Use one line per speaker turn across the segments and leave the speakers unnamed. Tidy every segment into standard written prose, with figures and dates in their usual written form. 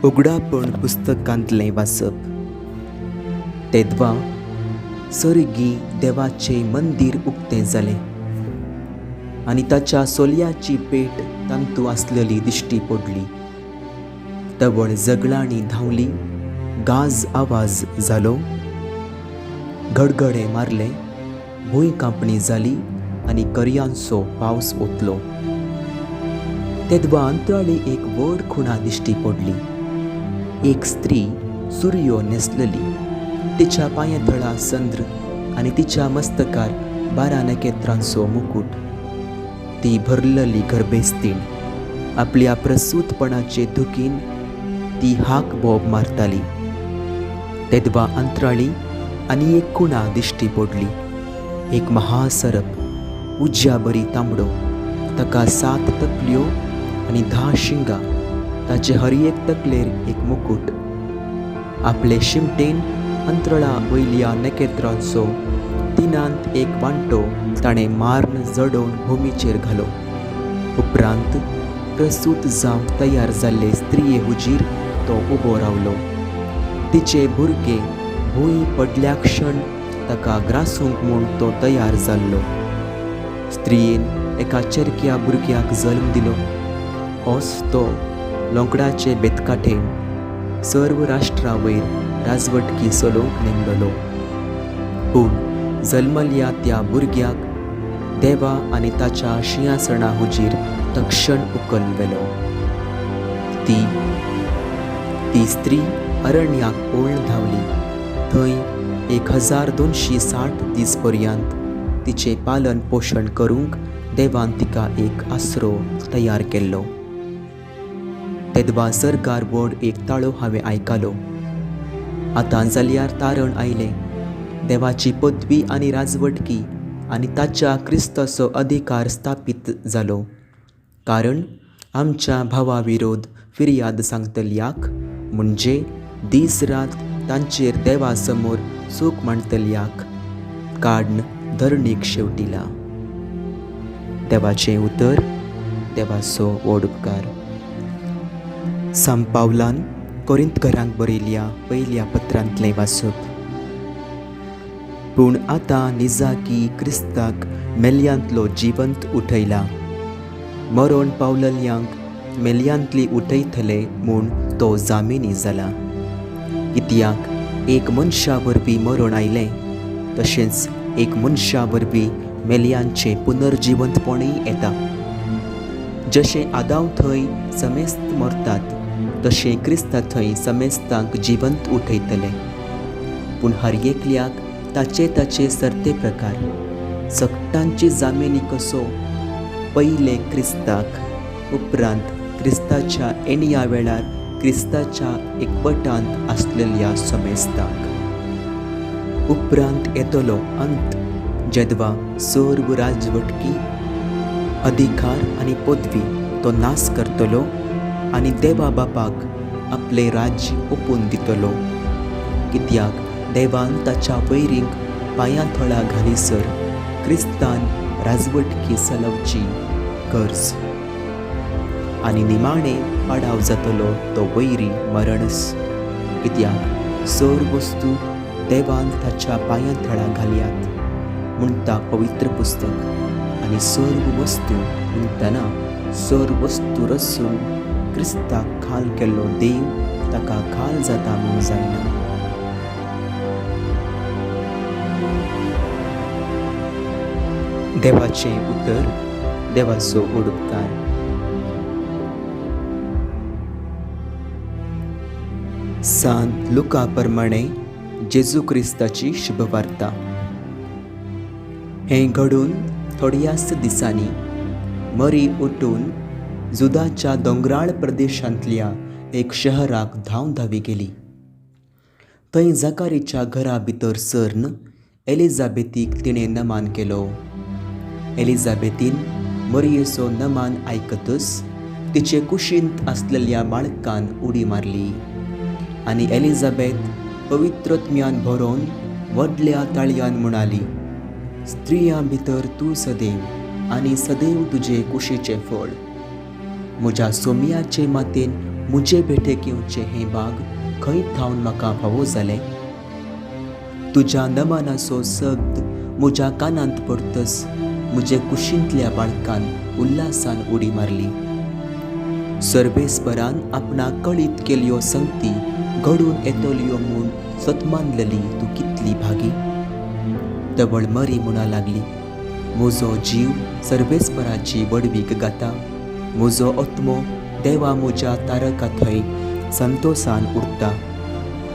उगडापण पुस्तकांतलें वाचप. तेदवा सर्गी देवाचें मंदीर उक्तें जालें आनी ताच्या सोलयाची पेट तांतू आसलेली दिश्टी पडली. तवळ झगळांनी धांवली, गाज आवाज जालो, गडगडे मारले, भूंय कांपणी जाली आनी करयांचो पावस ओतलो. तेदवा अंतराळी एक व्हड खुणा दिश्टी पडली. एक स्त्री सुरयो न्हेसलेली, तिच्या पांया थळा संद्र आनी तिच्या मस्तकार 12 नखेत्रांचो मुकूट. ती भरलेली गर्भेस्तीण आपल्या प्रसूतपणाचे दुखीन ती हाक बोब मारताली. तेदवा अंतराळी आनी एक खुणा दिश्टी पडली. एक महासरप उज्या बरी तांबडो, ताका 7 तकल्यो आनी 10 शिंगां, ताचे हर एक तकलेर एक मुकूट. आपले शिमटेन अंतराळा वयल्या नखेत्रांचो 1/3 वांटो ताणें मारून जडोवन भुमीचेर घालो. उपरांत प्रसूत जावंक तयार जाल्ले स्त्रिये हुजीर तो उबो रावलो. तिचे भुरगे भूंय पडल्या क्षण ताका ग्रासूंक म्हूण तो तयार जाल्लो. स्त्रियेन एका चेरक्या भुरग्याक जल्म दिलो. होच तो लोंकडाचे बेतकाठेन सर्व राष्ट्रा वयर राजवटकी चलोवंक नेमलेलो. पूण जल्मल्या त्या भुरग्याक देवा आनी ताच्या शिंयासणा हुजीर तक्षण उकल व्हेलो. ती स्त्री अरण्याक पळून धांवली. थंय 1260 दीस पर्यंत तिचें पालन पोशण करूंक देवान तिका एक आसरो तयार केल्लो. तेदवा सरकार व्हड एक ताळो हांवें आयकलो. आतां जाल्यार तारण आयलें, देवाची पदवी आनी राजवटकी आनी ताच्या क्रिस्ताचो अधिकार स्थापीत जालो. कारण आमच्या भावा विरोध फिर्याद सांगतल्याक, म्हणजे दीस रात तांचेर देवा समोर चूक मांडतल्याक काड्न धरणीक शेवटिला. देवाचें उतर, देवाचो व्हड उपकार. सांपावलान कोरिंतकरांक बरयल्या पयल्या पत्रांतलें वाचप. पूण आतां निजाकी क्रिस्ताक मेल्यांतलो जिवंत उठयला. मरण पावलल्यांक मेल्यांतली उठयतले म्हूण तो जामिनी जाला. कित्याक एक मनशा वरवीं मरण आयलें, तशेंच एक मनशा वरवीं मेल्यांचें पुनर्जिवंतपणूय येता. जशें आदांव थंय समेस्त मरतात, तशें क्रिस्ता थंय समेस्तांक जिवंत उठयतले. पूण हर एकल्याक ताचे ताचे सरते प्रकार. सगटांची जामिनी कसो पयले क्रिस्ताक, उपरांत क्रिस्ताच्या येण्या वेळार क्रिस्ताच्या एकवटांत आसलेल्या समेस्तांक. उपरांत येतलो अंत, जेदवा सर्व राजवटकी अधिकार आनी पदवी तो नाश करतलो आनी देवा बापाक आपलें राज्य ओपून दितलो. कित्याक देवान ताच्या वैरींक पांयां थळा घालीसर क्रिस्तान राजवटकी चलोवची गरज. आनी निमाणें पाडाव जातलो तो वैरी मरणस. कित्याक सर्व वस्तू देवान ताच्या पांयां थळा घालयात म्हणटा पवित्र पुस्तक. आनी सर्व वस्तू म्हणटना सर्व वस्तू रसून क्रिस्ताक खाल केल्लो देव ताका खाल जाता म्हूण जायना. देवाचें उतर, देवाचो उपकार. सांत लुका प्रमाणे जेजू क्रिस्ताची शुभवार्ता. हें घडून थोड्याच दिसांनी मरी उठून जुदाच्या दोंगराळ प्रदेशांतल्या एक शहराक धांव धावी गेली. थंय जाकारीच्या घरा भितर सर्न एलिझाबेथीक तिणें नमान केलो. एलिझाबेथीन मरियेचो नमान आयकतच तिचे कुशींत आसलेल्या बाळकान उडी मारली आनी एलिझाबेथ पवित्रत्म्यान भरोवन व्हडल्या ताळयान म्हणाली, स्त्रियां भितर तूं सदैव आनी सदैव तुजे कुशीचें फळ. म्हज्या सोमयाचे मातेन म्हजे भेटेक येवचें हें भाग खंय थावन म्हाका फावो जालें? तुज्या नमनाचो शब्द म्हज्या कानांत पडतच म्हजे कुशींतल्या बाळकान उल्हासान उडी मारली. सर्वेस्परान आपणाक कळीत केल्यो संगती घडून येतल्यो म्हूण सतमानलेली तूं कितली भागी! तवळ मरी म्हणा लागली, म्हजो जीव सर्वेस्पराची व्हडवीक गाता, म्हजो आत्मो देवा म्हज्या तारका थंय संतोसान उरता,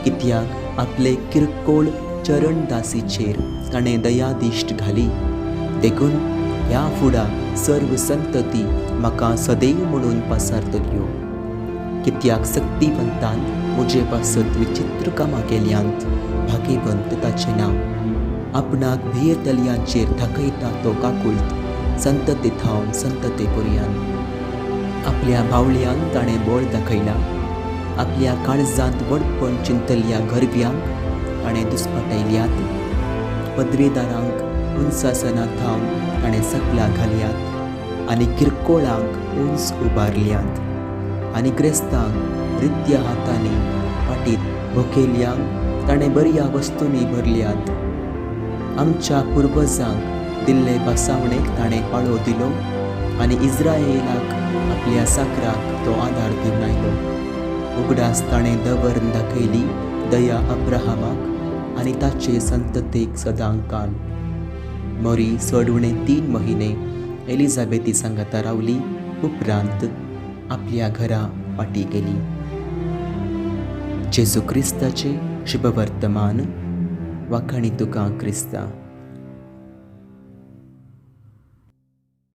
कित्याक आपले किरकोळ चरणदासीचेर ताणें दयादिश्ट घाली. देखून ह्या फुडा सर्व संतती म्हाका सदैव म्हणून पासारतल्यो, कित्याक सक्तिवंतान म्हजे पासत विचित्र कामां केल्यांत, भागेवंत ताचें नांव. आपणाक भियेतल्यांचेर दाखयता तो काकुळट संतते थावन संतते पर्यान. आपल्या बावळयान ताणें बळ दाखयलां, आपल्या काळजांत व्हडपण चिंतल्या गर्व्यांक ताणें दुस्पाटयल्यात. पदवेदारांक उंचासना थावन ताणें सकला घाल्यात आनी किरकोळांक उंच उबारल्यात, आनी ग्रेस्तांक रित्या हातांनी फाटीत भोकेल्यांक ताणें बऱ्या वस्तूंनी भरल्यात. आमच्या पुर्वजांक दिल्ले बसावणेक ताणें पाळो दिलो आनी इस्रायेलाक आपल्या साकराक तो आदार दिवन आयलो. उगडास ताणें दवरून दाखयली दया अब्राहमाक आनी ताचे संततेक सदांकाल. मरी चड उणे 3 म्हयने एलिझाबेथी सांगाता रावली, उपरांत आपल्या घरा फाटी गेली. जेजू क्रिस्ताचें शुभवर्तमान. वाखाणी तुका क्रिस्ता.